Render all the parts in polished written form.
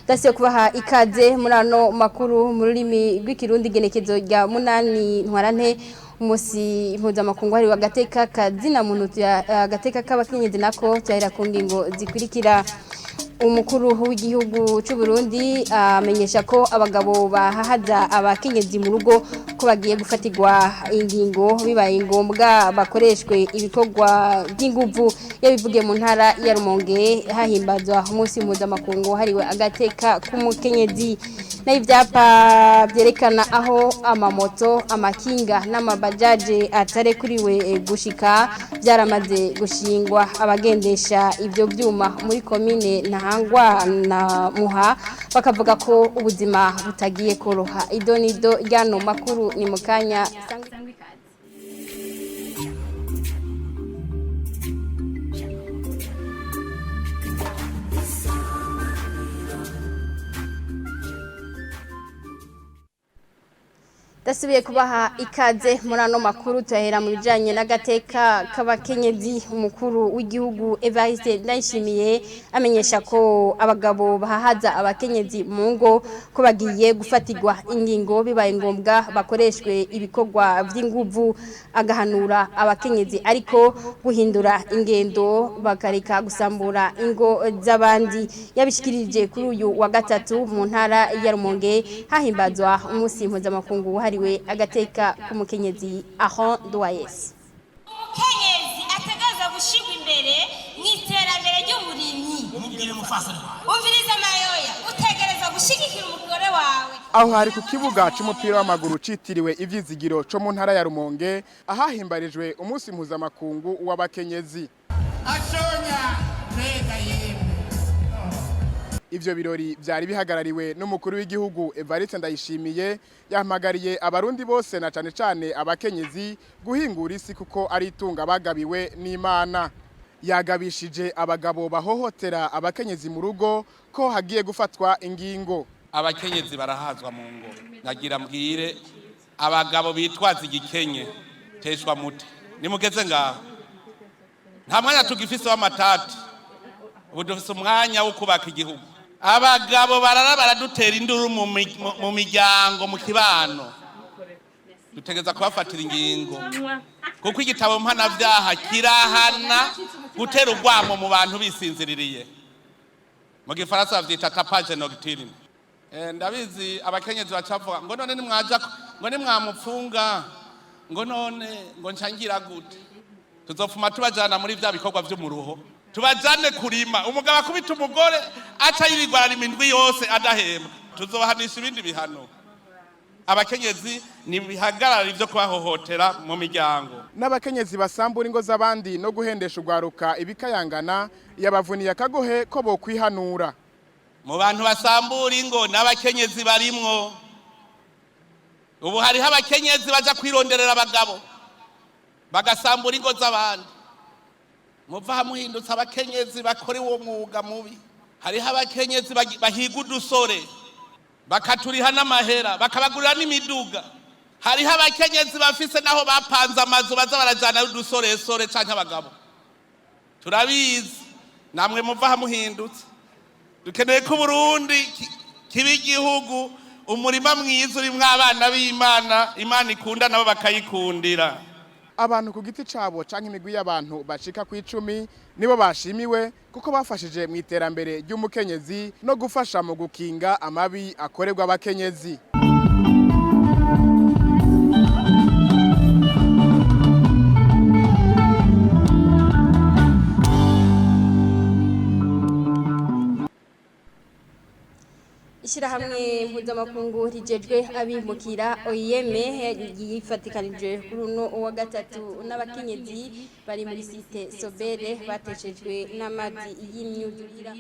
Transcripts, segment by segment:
Dasiyo kubaha ikaze muri ano makuru mu rurimi rw'ikirundi genekezo rya 8 ntwarante umusi impuzamakungu hari agateka kazina muntu agateka k'abakenyezi nako cyahera ku ngingo zikurikira. Umukuru w'igihugu cy'u Burundi amenyesha ko abagabo bahahaza abakenyezi mu rugo ko bagiye gufatirwa ingingo bibaye ngombwa bakoreshwe ibikorwa by'inguvu. Yabivugiye mu ntara ya Rumonge hahimbazwa umunsi mpuzamakungu hariwe agateka k'umukenyezi. N'ivyapa byerekana aho amamoto, amakinga n'amabajaje atarekuriwe gushika byaramaze gushingwa. Abagendesha ibyo byuma muri komine Ntahangwa na Muha bakavuga ko ubuzima butagiye koroha. Idonido ryano makuru ni mukanya. Dasubiye kubaha ikaze muri ano makuru tuhera mu bijanye n'agateka k'abakenyezi. Umukuru w'igihugu Evariste Ndayishimiye amenyesha ko abagabo bahahaza abakenyezi mu ngo ko bagiye gufatirwa ingingo bibaye ngombwa bakoreshwe ibikorwa by'inguvu, agahanura abakenyezi ariko guhindura ingendo bakareka gusambura ingo z'abandi. Yabishikirije kuri uyu wa gatatu mu ntara ya Rumonge hahimbazwa umunsi mpuzamakungu wahariwe agateka k'umukenyezi Aron Doyes. Umukenyezi ategerezwa gushirwa imbere mu iterambere ry'uburimyi. Umviriza mayoya, utegerezwa gushigikira umugore wawe. Aho hari ku kibuga c'umupira w'amaguru citiriwe Ivyizigiro co mu ntara ya Rumonge ahahimbarijwe umunsi mpuzamakungu w'abakenyezi. Ashonya mbega yemwe. Ivyo birori vyari bihagarariwe n'umukuru w'igihugu Evariste Ndayishimiye, yahamagariye abarundi bose na cane cane abakenyezi guhingura isi kuko ari itunga bagabiwe n'Imana. Yagabishije abagabo bahohotera abakenyezi mu rugo ko hagiye gufatwa ingingo. Abakenyezi barahazwa mu ngo. Nagira mbwire abagabo bitwaza igikenye teshwa mute. Nimugeze ngaho. Nta mwanya tugifise w'amatati. Ubu dufise umwanya wo kubaka igihugu. Abagabo barara baradutera induru mu miryango, mu kibano. Dutegeza kubafatira ingingo kuko igitabo mpanavyaha kirahana gutera urwamo mu bantu bisinziririye. Mu gifaransa bavyita tapage nocturne. Ndabizi abakenyezi bacavuga ngo none nimwaja ngo nimwamupfunga ngo none ngo ncangira gute. Tuzopfuma tubajana muri vya bikorwa vy'umuruho, tubajane kurima. Umugabo akubita umugore aca yirirwa ararima indwi yose adahembwa. Tuzobahanisha ibindi bihano. Abakenyezi ntibihagarara ivyo kubahohotera mu miryango. N'abakenyezi basambura ingo z'abandi no guhendesha urwaruka ibikayangana, yabavuniye akagohe ko bokwihanura. Mu bantu basambura ingo n'abakenyezi barimwo. Ubu hariho abakenyezi baja kwironderera abagabo bagasambura ingo z'abandi. Muva muhindutse abakenyezi bakora uwo mwuga mubi. Hariho abakenyezi bahiga udusore bakaturiha n'amahera bakabagurira n'imiduga. Hariho abakenyezi bafise naho bapanze amazu baza barajana udusoresore canke abagabo. Turabizi namwe muva muhindutse. Dukeneye ko Burundi kiba igihugu umurima mwiza urimwo abana b'Imana, Imana ikunda nabo bakayikundira. Abantu ku giti cabo canke imigwi y'abantu bashika ku 10 nibo bashimiwe kuko bafashije mu iterambere ry'umukenyezi no gufasha mu gukinga amabi akorerwa abakenyezi. Ishirahamwe mpuzamakungu rijejwe abimukira OIM yifatikanije kuri uno wa gatatu n'abakenyezi bari muri site Sobere bateshejwe n'amazi y'imyuzurira.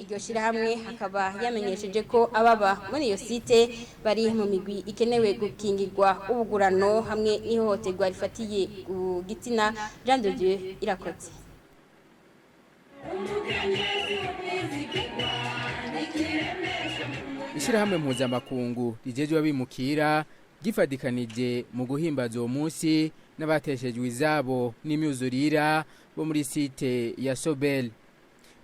Iryo shirahamwe akaba yamenyesheje ko ababa muri iyo site bari mu migwi ikenewe gukingirwa ubugurano hamwe n'ihohoterwa rifatiye ku gitsina. Jean de Dieu Irakotse. Ishirahamwe mpuzamakungu rijejwe abimukira gifadikanije mu guhimbaza uwo munsi n'abateshejwe izabo n'imyuzurira bo muri site ya Sobel.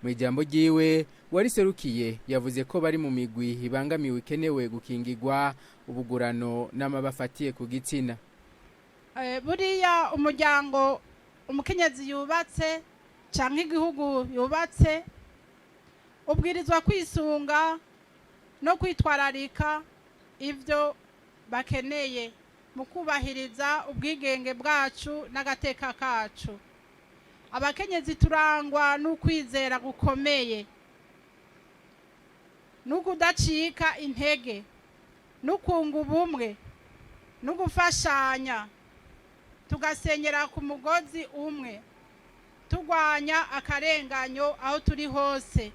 Mu ijambo ryiwe wariserukiye yavuze ko bari mu migwi ibangamiwe ikenewe gukingirwa ubugurano n'amabafatiye ku gitsina. Buriya umuryango umukenyezi yubatse canke igihugu yubatse ubwirizwa kwisunga no kwitwararika ivyo bakeneye mu kubahiriza ubwigenge bwacu n'agateka kacu. Abakenyezi turangwa n'ukwizera gukomeye n'ukudacika intege n'ukunga ubumwe n'ugufashanya, tugasenyera ku mugozi umwe, turwanya akarenganyo aho turi hose,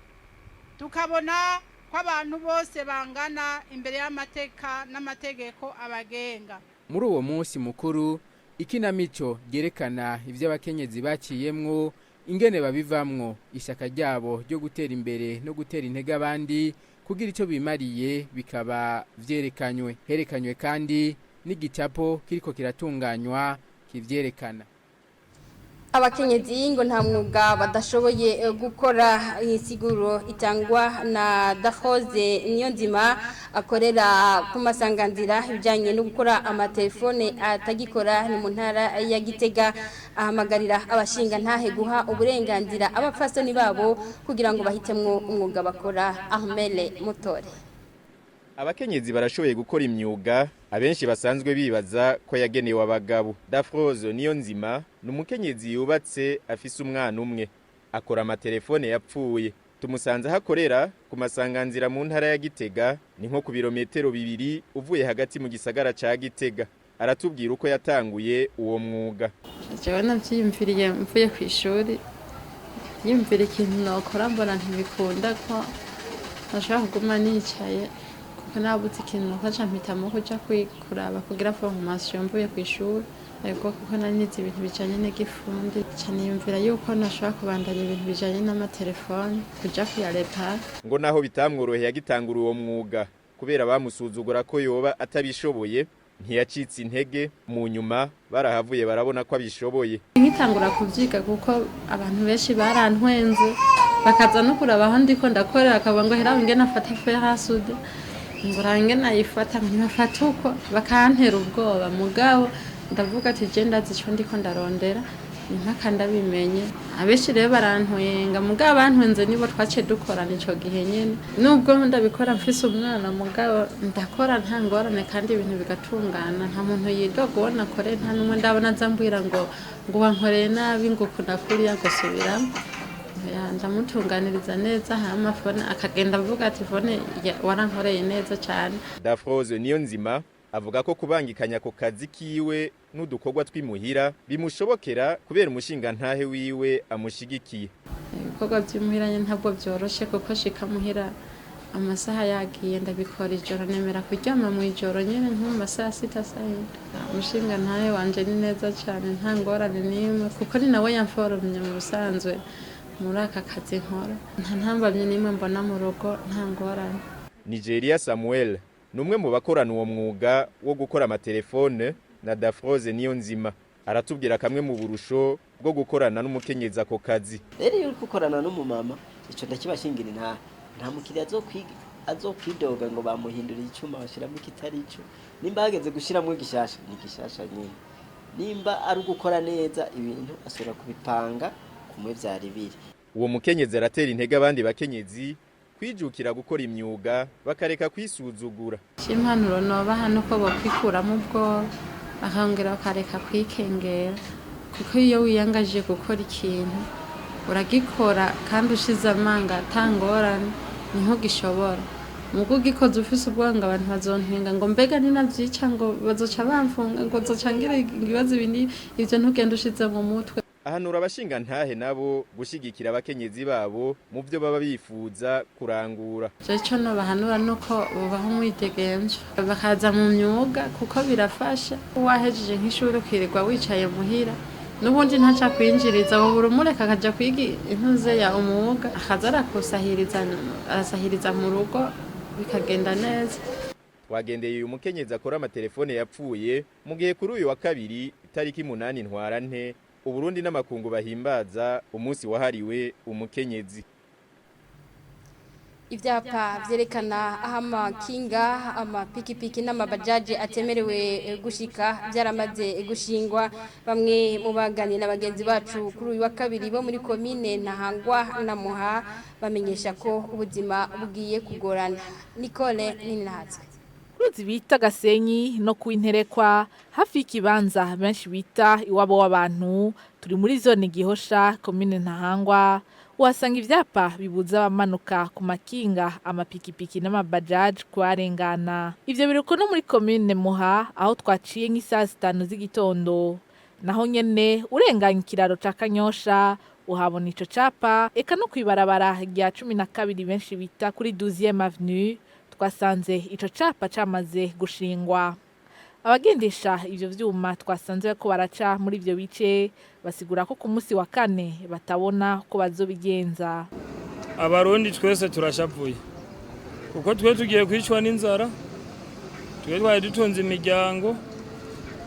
tukabona ko abantu bose bangana imbere y'amateka n'amategeko abagenga. Muri uwo munsi mukuru ikinamico ryerekana ivyo abakenyezi baciyemwo, ingene babivamwo, ishyaka ryabo ryo gutera imbere no gutera intege abandi kugira ico bimariye bikaba vyerekanywe. Herekanywe kandi n'igicapo kiriko kiratunganywa kivyerekana. Abakenyezi ngo nta mwuga badashoboye gukora. Insiguro itangwa na Dafoze Niyonzima akorera ku masanganzira ibijyanye no gukora amatelefone atagikora ni mu ntara ya Gitega, ahamagarira abashinga ntahe guha uburenganzira abapfasoni babo kugira ngo bahitemwo umwuga bakora. Ahmele Mutore. Abakenyezi barashoboye gukora imyuga abenshi basanzwe bibaza ko yagenewe abagabo. Dafroze Niyonzima ni umukenyezi yubatse afise umwana umwe, akora amatelefone yapfuye. Tumusanze aho akorera ku masanganzira mu ntara ya Gitega, ni nko ku birometero 2 uvuye hagati mu gisagara ca Gitega. Aratubwira uko yatanguye uwo mwuga. Jewe navyiyumviriye mvuye kw'ishuri, yiyumvira ikintu nokora mbona ntibikunda ko nashobora kuguma nicaye, kuko nabuze ikintu nokora mpitamo kuja kuraba kugira formation mvuye kw'ishuri. Ego, kuko nari nize ibintu bijanye n'igifundi, ca niyumvira yuko nashobora kubandanya ibintu bijanye n'amatelefone, kuja kuyarepara. Ngo naho bitamworoheye agitangura uwo mwuga kubera bamusuzugura ko yoba atabishoboye, ntiyacitse intege. Mu nyuma barahavuye barabona ko abishoboye. Nkitangura kuvyiga kuko abantu benshi barantwenze, bakaza no kuraba aho ndiko ndakorera, bakavuga ngo hera ingene afata fer à souder, ngo range nayifata ntibafata uko, bakantera ubwoba. Mugabo ndavuga ati je ndazi ico ndiko ndarondera, impaka ndabimenye. Abenshi rero barantwenga, mugabo bantwenze nibo twaciye dukorana ico gihe nyene. Nubwo ndabikora mfise umwana, mugabo ndakora nta ngorane kandi ibintu bigatungana. Nta muntu yidoga uwo nakoreye, nta n'umwe ndabona aza ambwira ngo wankoreye nabi, ngo ukunda kuriya, ngo subiramo. Ndamutunganiriza neza, hama fone akagenda avuga ati fone warankoreye neza cyane. Dafroze Niyonzima avuga ko kubangikanya ku kazi kiwe n'udukorwa tw'imuhira bimushobokera kubera umushinga ntahe wiwe amushigikiye. Ibikorwa by'imuhira ntabwo byoroshe kuko shika muhira amasaha yagiye, ndabikora ijoro, nemera kuryama mu ijoro nyene nko mu masaha 6 saa 7. Umushinga ntahe wanje ni neza cyane, nta ngorane n'imwe, kuko ni nawe yamforomye mu busanzwe muri aka kazi nkora. Nta ntambamye n'imwe mbona mu rugo, nta ngorane. Nigeria Samuel numwe mu bakorana uwo mwuga wo gukora amatelefone na Dafroze Niyonzima, aratubwira kamwe mu burusho bwo gukorana n'umukenyezi ako kazi. Rero iyo uri gukorana n'umumama, ico ndakibashingira nta mukiriya azokwidoga ngo bamuhindurire icuma bashiramo ikitari ico. Nimba hageze gushiramwo igishasha ni igishasha nyene, nimba ari ugukora neza ibintu asubira kubipanga kumwe vyari biri. Uwo mukenyezi aratera intege abandi bakenyezi kwijukira gukora imyuga bakareka kwisuzugura. Impanuro nobaha nuko bokwikuramo ubwoba, bakongera bakareka kwikengera, kuko iyo wiyangaje gukora ikintu uragikora kandi ushize amanga atangorane niho gishobora. Mugo ugikoze ufise ubwoba abantu bazontwenga ngo mbega ninavyica, ngo bazoca bamfunga, ngo nzoca ngira ibibazo ibi, ivyo ntugenda ushize mu mutwe. Ahanura abashinga ntahe nabo gushigikira abakenyezi babo mu byo baba bifuza kurangura. Ico nobahanura nuko bubaha umwidegemvyo bakaza mu myuga kuko birafasha. Wahejeje nk'ishuri ukirirwa wicaye muhira, n'ubundi ntaca kwinjiriza, wobura umureka akaja kwiga intuze ya umwuga, akaza arasahiriza mu rugo bikagenda neza. Twagendeye uyu mukenyezi akora amatelefone yapfuye mu gihe kuri uyu wa kabiri itariki 8 Ntwarante Uburundi n'amakungu bahimbaza umunsi wahariwe umukenyezi. Ivyapa vyerekana aho amakinga, amapikipiki n'amabajaji atemerewe gushika byaramaze gushingwa. Bamwe mu baganira na bagenzi bacu kuri uyu wa kabiri bo muri komine Ntahangwa na Muha bamenyesha ko ubuzima bugiye kugorana. Nicole Nininahatswe. Uruzi bita Gasenyi no kwinterekwa hafi y'ikibanza benshi bita iwabo w'abantu, turi muri zone Gihosha, komine Ntahangwa, uhasanga ivyapa bibuza abamanuka ku makinga, amapikipiki n'amabajaji kuharengana. Ivyo biruko no muri komine Muha, aho twaciye nk'isaha 5 z'igitondo. Naho nyene urenganya ikiraro ca Kanyosha uhabona ico capa, eka no kwibarabara rya 12 benshi bita kuri 12e avenue twasanze ico capa camaze gushingwa. Abagendesha ivyo vyuma twasanze ko baraca muri ivyo bice basigura ko ku munsi wa kane batabona ko bazobigenza. Abarundi twese turashavuye kuko twe tugiye kwicwa n'inzara, twe twari dutunze imiryango,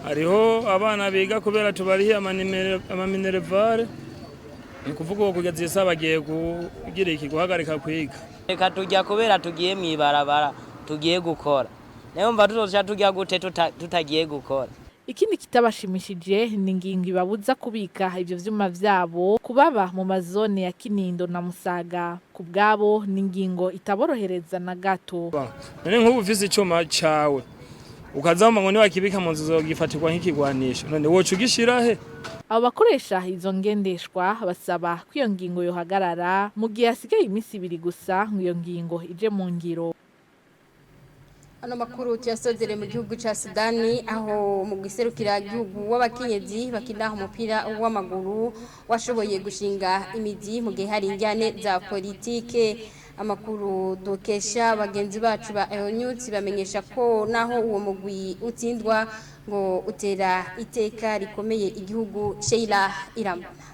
hariho abana biga kubera tubarihiye amaminerevare, ni kuvuga uwo kugeza isaha bagiye kugira iki, guhagarika kwiga. Reka tujya kubera tugiye mw'ibarabara, tugiye gukora, nayo mva tuzoca tujya gute tutagiye gukora. Ikindi kitabashimishije ni ingingo ibabuza kubika ivyo vyuma vyabo kubaba mu mazone ya Kinindo na Musaga. Ku bwabo ni ingingo itaborohereza na gato. None nk'ubu ufise icuma cawe ukazama ngo niwakibika mu nzu uzogifatirwa nk'ikigwanisho, none woca ugishira he? Abo bakoresha izo ngendeshwa basaba ko iyo ngingo yohagarara mu gihe hasigaye iminsi 2 gusa ngo iyo ngingo ije mu ngiro. Ano makuru tuyasozere mu gihugu ca Sudani, aho mu giserukira gihugu w'abakenyezi bakina umupira w'amaguru washoboye gushinga imizi mu gihe hari injyane za politike. Amakuru dukesha bagenzi bacu ba Euronews bamenyesha ko naho uwo mugwi utsindwa ngo utera iteka rikomeye igihugu. Sheila Irambona.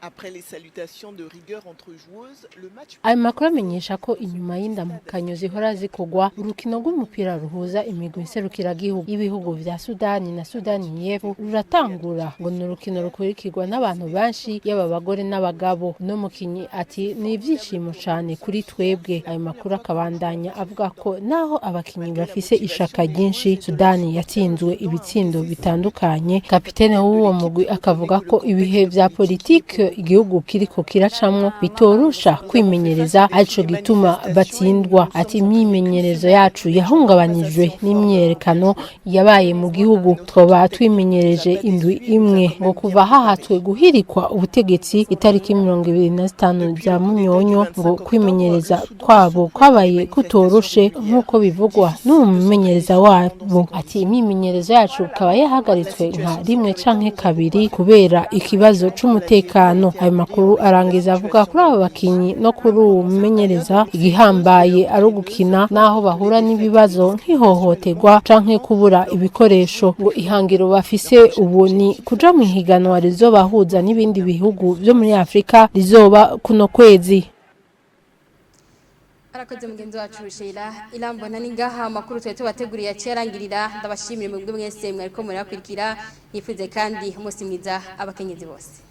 Après les salutations de rigueur entre joueuses, le match Ayo makuru amenyesha ko inyuma y'indamukanyo zihora zikogwa, urukino rw'umupira ruhuza imigwi nserukiragihugu y'ibihugu vya Sudani na Sudani y'Epfo ruratangura. Ngo ni urukino rukurikirwa n'abantu benshi, yaba abagore n'abagabo. Uno mukinyi ati ni ivyishimo cane kuri twebwe. Ayo makuru akabandanya avuga ko naho abakinyi bafise ishaka ryinshi, Sudani yatsinzwe ibitsindo bitandukanye. Kapitene w'uwo mugwi akavuga ko ibihe vya politike igihugu kiriko kiracamwo bitorusha kwimenyereza, arico gituma batsindwa. Ati imyimenyerezo yacu yahungabanijwe n'imyerekano yabaye mu gihugu, twoba twimenyereje indwi imwe. Ngo kuva hahatwe guhirikwa ubutegetsi itariki 25 za Munyonyo, ngo kwimenyereza kwabo kwabaye kutoroshe nk'uko bivugwa n'umumenyereza wabo. Ati imyimenyerezo yacu ikaba yahagaritswe nka rimwe canke kabiri kubera ikibazo c'umutekano. Ayo makuru arangiza avuga kuri abo bakinyi no kuri uwo mumenyereza igihambaye ari ugukina naho bahura n'ibibazo nk'ihohoterwa canke kubura ibikoresho. Ngo ihangiro bafise ubu ni kuja mu ihiganwa rizobahuza n'ibindi bihugu vyo muri Afrika rizoba kuno kwezi. Arakoze mugenzi wacu Sheila Irambona. Ni ngaha amakuru twari tubateguriye acerangirira. Ndabashimire mwebwe mwese mwariko murakurikira, nifuze kandi umunsi mwiza abakenyezi bose.